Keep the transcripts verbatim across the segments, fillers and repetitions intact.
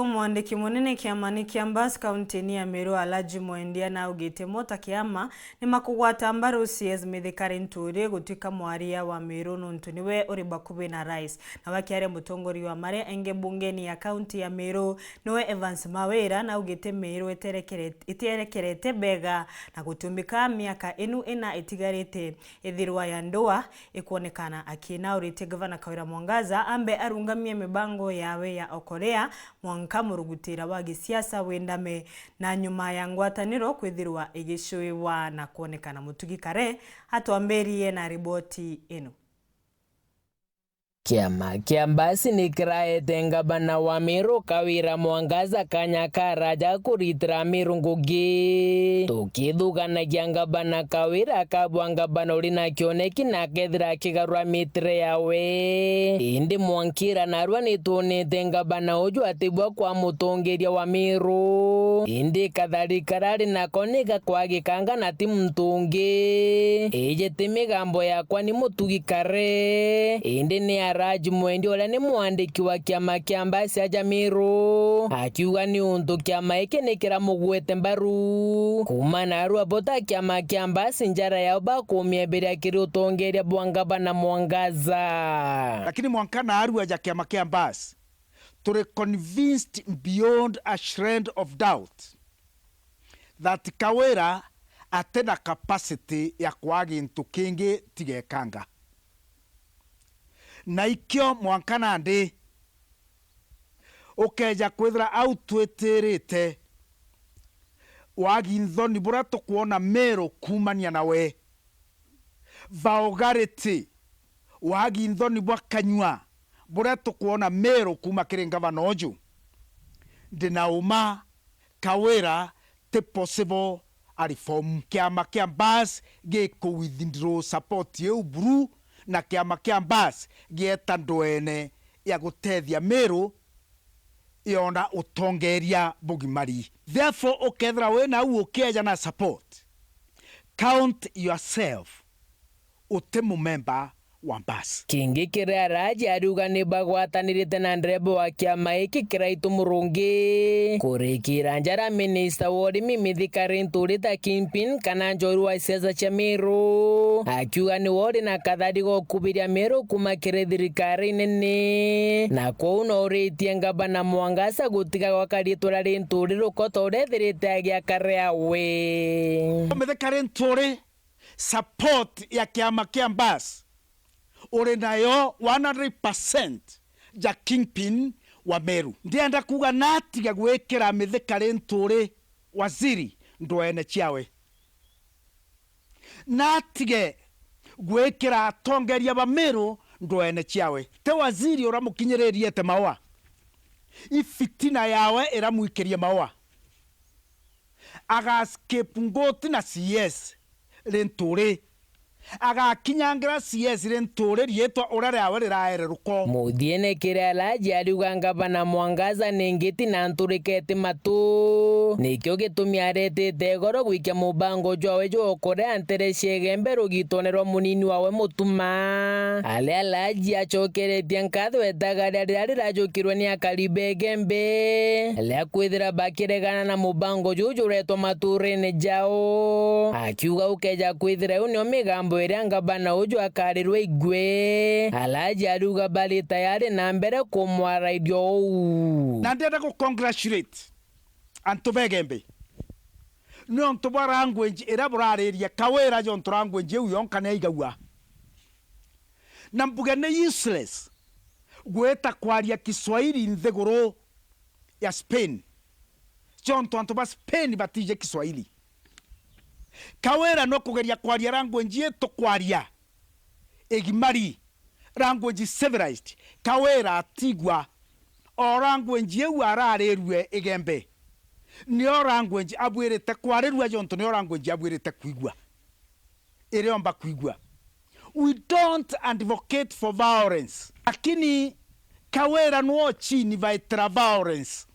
Mwandiki munene kiamani kia Mbas kaunti-ini ya Meru, Alhaji Mwendia, naugite mo ta kiama ni makugwata mbaru C S Mithika Linturi gutuika mwaria wa Meru nontu niwe uri bakuvi na rais. Nawe akiaria mutongoria wa maria engi mbungeni ya kaunti ya Meru, niwe Evans Mawira, naugite Meru iterekere-, itierekerete bega na gutumika miaka inu ina itigarite ithirwa ya ndua ikwonekana. Akiina uritie Gavana Kawira Mwangaza ambe arungamie mibango yawe ya okorea mwanka murugutira wa gisiasa windame na nyuma ya ngwataniro kwithirwa igicwiwa na kwonekana. Mutugi Kare atwambirie na riboti ino. Kiama kia Mbas ni kiraete ngavana wa Meru Kawira Mwangaza kanya karaja kuritira Meru ngugi. Tukithuganagia ngavana Kawira akabwa ngavana uri na kioneki na akethira akigarura mitire yawe. Indi mwankira narua nitwonete ngavana uju atibwa kwa mutongeria wa Meru. Indi kathari karari nako ni gakwa gikanga na ti muntu ungi. Iji ti migambo yakwa, ni Mutugi Kare, indi ni Alhaji Mwendia uria ni mwandiki wa kiama kia Mbas aja Meru, akiuga ni untu kiama giki ni kiramugwete mbaru. Kuuma narua bo ta kiama kia Mbas njara yao bakumiemberia kiri utongeria bwa ngavana Mwangaza. Lakini mwanka narua ja kiama kia Mbas, turi convinced beyond a shred of doubt that Kawira ati na capacity ya kwaa gintu kingi tiga ekanga. Na ikio mwanka nandi ukeja kwithira au twitirite, wagi nthoni buria tukwona Meru kuumania nawe, vulgarity, wagi nthoni bwa kanyua buria tukwona Meru kuuma kiri ngavana uju, ndi na uma Kawira ti possible a reform. Kiama kia Mbas giku withdraw support iu buru, na kiama kia Mbas gieta ndwene ya gutethia Meru yona utongeria bugimari. Therefore, ukethira wina u ukieja na support, count yourself uti mumemba wa Mbas. Kingi kiria Alhaji ariuga ni bagwatanirite na ndereba wa kiama giki kiraitu murungi kurikira njara minista wa urimi Mithika Linturi ta kingpin kana njorua wa siasa cia Meru, akiuga ni we uri na kathari ga ukubiria Meru kuuma kiri thirikari nene, na kwou no uritie ngavana Mwangaza gutiga gwaka riitwa ria Linturi rukoto uria ethirite agiaka riawe. Mithika Linturi, support ya kiama kia Mbas uri nayo one hundred percent ja kingpin wa Meru. Ndienda kuuga natige gwikira Mithika Linturi waziri ndwene ciawe. Natige gwikira atongeria ba Meru ndwene ciawe. Ti waziri uramukinyiririete maua. I fitina yawe iramwikirie maua. Aga scapegoat na C S Linturi. Agakinyangira C S Linturi riitwa uria riawe riraere ruko. Muthiene kiria Alhaji ariuga ngavana Mwangaza ni ngiti na nturiketi matu. Nikio gitumi aretete igoro gwikia mubango jwawe jwa ukuria ntere cia Igembe rugitone rwa munini wawe Mutuma. Aria Alhaji acokeretie nkatho etagaria riria rirajukirwe ni akari ba Igembe, ria kwithira bakiregana na mubango juu juretwa maturene jao, akiuga ukeja kwithira iu nio migambo iria ngavana uju akarirwe igwe, Alhaji ariuga bari tayari na mbere kumwaraithia uu. Na ndienda gu congratulate antu ba Igembe niontu bwa language iria burariria Kawira, jontu language iu yonka niaigagua. Na mbuge ni useless gwita kwaria Kiswahili nthiguru ya Spain, jontu antu ba Spain batiji Kiswahili. Kawira no kugeria kwaria language ii tukwaria, Igimari, language civilized. Kawira atigua, o language iu ararirue Igembe, nio language abuirite kwarirua, jontu nio language abuirite kwigua, iriomba kwigua. We don't advocate for violence, lakini Kawira nwo chini baitira violence,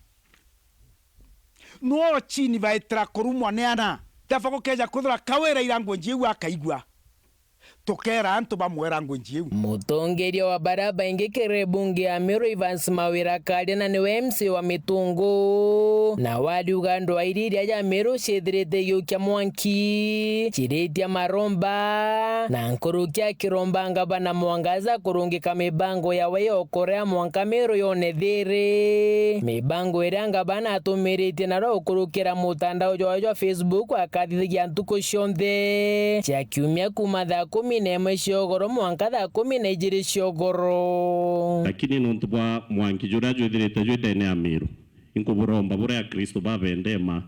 nwo chini baitira kurumwa ni ana. Therefore gukeja kwithira Kawira i language iu akaigua, Tukera antu bamwera ngwiji iu. Mutongeria wa baria baingi kiri bunge ya Meru, Evans Mawira Karia, na niwe M C A wa Mitungu, na wariuga ndwaa iria iria ja Meru ciithirite igiukia mwanki, ciritia maromba, na nkuruki akiromba ngavana Mwangaza kurungika mibango yawe ya ukorea mwanka Meru yone thiri. Mibango iria ngavana atumiritie narua ukurukira mutandao jwawe jwa Facebook akathithagia ntuku cionthe cia kiumia kuuma thaa kumi na imwe cia ugoro mwanka thaa kumi na ijiri cia ugoro. Lakini nontu bwa mwanki juria jwithirite jwi ndene ya Meru, inkuburomba buri Akristo babendema,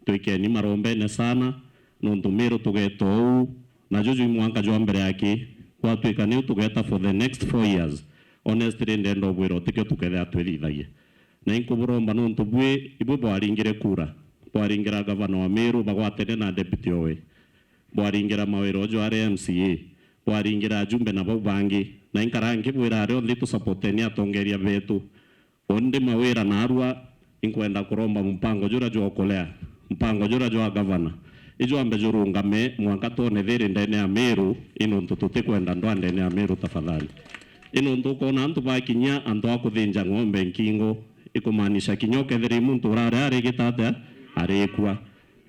twikeni marombene sana, nontu Meru tugeeta uu, na juju i mwanka jwa mbere aki, gwatwika niu tugeeta for the next four years. Honestly, ndenda ubwira utikio tukethira twithithagia. Na inkuburomba nontu bwi, ibwi bwaringire kura, bwaringira gavana wa Meru bagwatene na deputy owe, bwaringira Mawira uju ari M C A, bwaringira ajumbe na bau bangi, na inkara nkibwira aria onthe itusapoteni atongeria betu. Undi Mawira naarua, inkwenda kuromba mpango juria jwa ukolea, mpango juria jwa gavana, ijwambe jurungame mwanka twone thiri ndene ya Meru, i nontu tutikwenda ndwaa ndene ya Meru tafadhali. I nontu ukoona antu bakinyia antu a kuthinja ng'ombe nkingo, ikumaanisha kinya ukethira i muntu uraria arigita atia, arikua.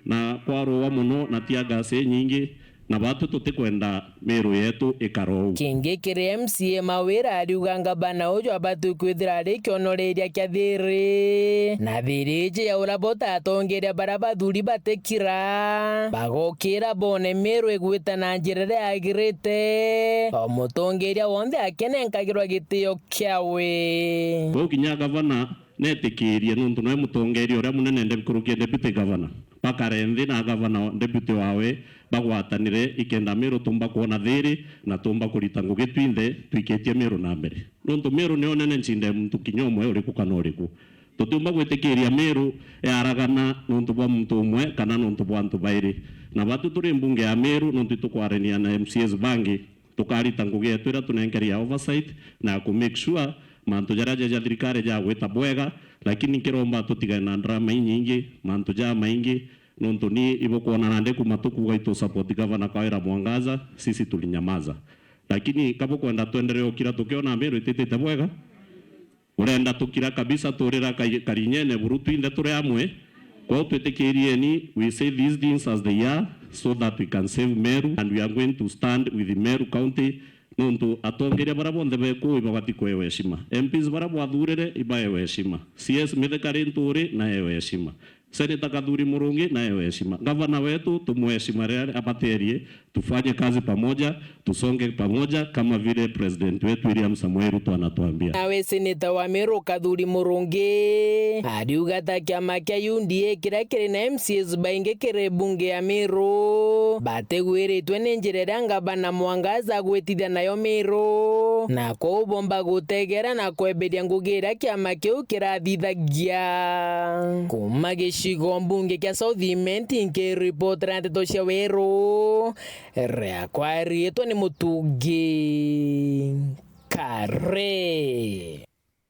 Na kwaruwa mono na tear gas inyingi, na batu tutikwenda Meru yetu ikara uu. Kingi kiri M C A Mawira ariuga ngavana uju abatwi kwithira ari kionoreria kia thiri, na thiri iji ya uria bota atongeria baria bathuri batikira, bagokira bone Meru igwita na njira iria yagirite, o mutongeria wonthe akenenkagirwa gitio kiawe. Kwou kinya gavana netikirie, nontu noe mutongeria uria munene nde-, nkuruki ya deputy governor. Bakare nthi na gavana, deputy wawe, bagwatanire, ikenda Meru tumba kwona thiri, na tumba kurita ngugi twinthe, twikitie Meru na mbere. Nontu Meru nio nene ncinde muntu kinya umwe uriku kana uriku. Tutiumba gwitikiria Meru yaragana nontu bwa muntu umwe kana nontu bwa antu bairi. Na batu turi mbunge ya Meru, nontu itukwarania na M C As bangi, tukarita ngugi yetu iria tunenkeri ya oversight na ya ku make sure mantu jaria ja, ja thirikari jagwita bwega, lakini nkiromba tutigane na drama inyingi, mantu jamaingi, nontu ni ibukwona nandi kuma tukuuga itu support Gavana Kawira Mwangaza, sisi tulinyamaza. Lakini kabukwenda twenderee ukira tukiona Meru ititite bwega? Urenda tukira kabisa turira kai-, karinyene buru twinthe turi amwe? Kwou twitikirieni, we say these things as they are so that we can save Meru and we are going to stand with Meru County, nontu atongeria baria bonthe bekuu ibabati kwewa heshima. M Ps baria bwathurire ibaewe heshima. C S Mithika Linturi naewe heshima. Senator Kathuri Murungi naewe heshima. Gavana wetu tumwe heshima riria abaterie, tufanye kazi pamoja, tusonge pamoja kama vile president wetu William Samoei Ruto anatuambia. Nawe seneta wa Meru Kathuri Murungi ariuga ta kiama kia U D A kiria kiri na M C As baingi kiri bunge ya Meru batigwiritwe ni njira iria ngavana Mwangaza agwitithia nayo Meru, na kwou bomba gutegera na kweberia ngugi iria kiama kiu kirathithagia. Kuma gicigo mbunge kia South Imenti, nkiripotera ndeto cia Weru, riakwa riitwa ni Mutungi Kare.